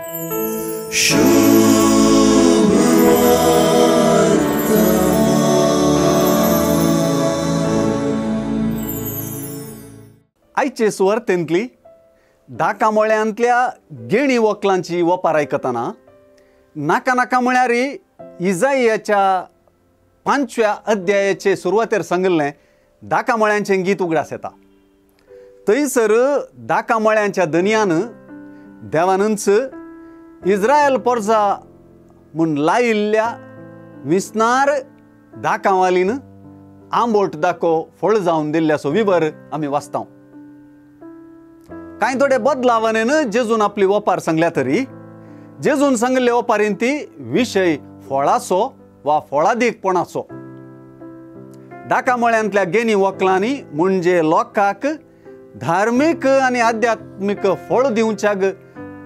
आयचे सुवार्तेंतली धाकामोळ्यांतल्या गेणी वकलांची वपार आयकतना नाका नाका म्हळ्यार इजाइयाच्या 5व्या अध्यायाचे सुरवातेर सांगिल्लें धाकामोळ्यांचें गीत उगडास येता. थंयसर धाकामोळ्यांच्या दनयान देवानूच इस्रायल पोरजा म्हूण लायिल्ल्या विसनार धाकावालीन आंबोट दाको फळ जावन दिल्ल्याचो विवर आमी वाचता. कांय थोडे बदलावानेन जेजून आपली वपार सांगल्या तरी जेजून सांगिल्ले वपारीन ती विशय फळाचो वा फळादीकपणाचो. धाकामळ्यांतल्या गेनी वकलांनी म्हणजे लोकांक धार्मीक आनी आध्यात्मीक फळ दिवच्याक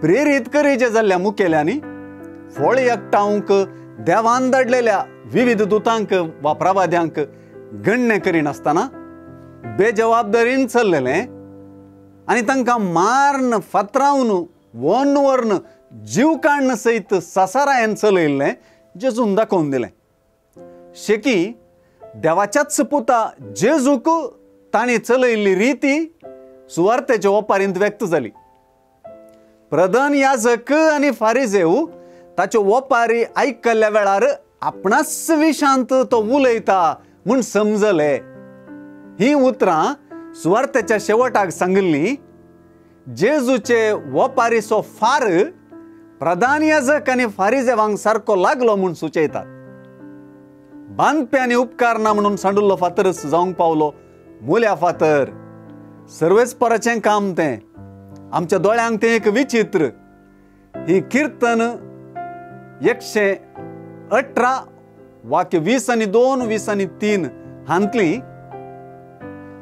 प्रेरीत करीचे जाल्ल्या मुखेल्यांनी फळ एकठावंक देवान धाडलेल्या विविध दुतांक वा प्रवाद्यांक गण्य करिनासतना बेजबाबदारीन चल्लेलें आनी तांकां माਰਨ फातरावन वन वर्ण जीव काडण सयत सासारायन चलयल्लें जेजून दाखोवन दिलें. शेकी देवाच्याच पुता जेजूक तांणी चलयल्ली रिती सुवार्तेचे ओपारींत व्यक्त जाली. प्रधान याजक आनी फारिजेव ताच्यो ओपारी आयकल्ल्या वेळार आपणाच विशांत तो उलयता म्हूण समजले. हीं उतरां सुवार्तेच्या शेवटाक सांगिल्लीं जेजूचे वपारीचो फार प्रधान याजक आनी फारिजेवांक सारको लागलो म्हूण सुचयतात. बांदप्यांनी उपकारना म्हणून सांडुल्लो फातरच जावंक पावलो मुल्या फातर. सर्वेस्पराचें काम तें, आमच्या दोळ्यांक तें एक विचित्र. ही किर्तन 118 वाक्य 20 आनी 2, 20 आनी 3 हांतली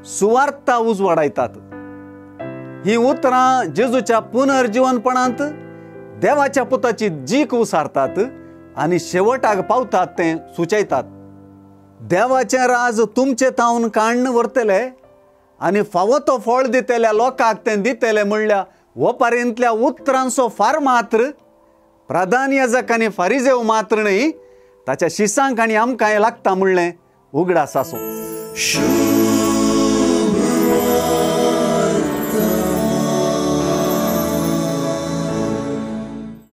सुवार्ता उजवाडायतात. ही उतरां जेजूच्या पुनर्जिवनपणांत देवाच्या पुताची जीक उसारतात आनी शेवटाक पावतात तें सुचयतात. देवाचें राज तुमचे तावन काण्ण व्हरतले आनी फावो तो फळ दितल्या लोकांक तें दितले म्हणल्या वपारींतल्या उतरांचो फार मात्र प्रधान याजक आनी फारिजेव मात्र न्हय ताच्या शिसांक आनी आमकां लागता म्हणलें उगडास आसूं.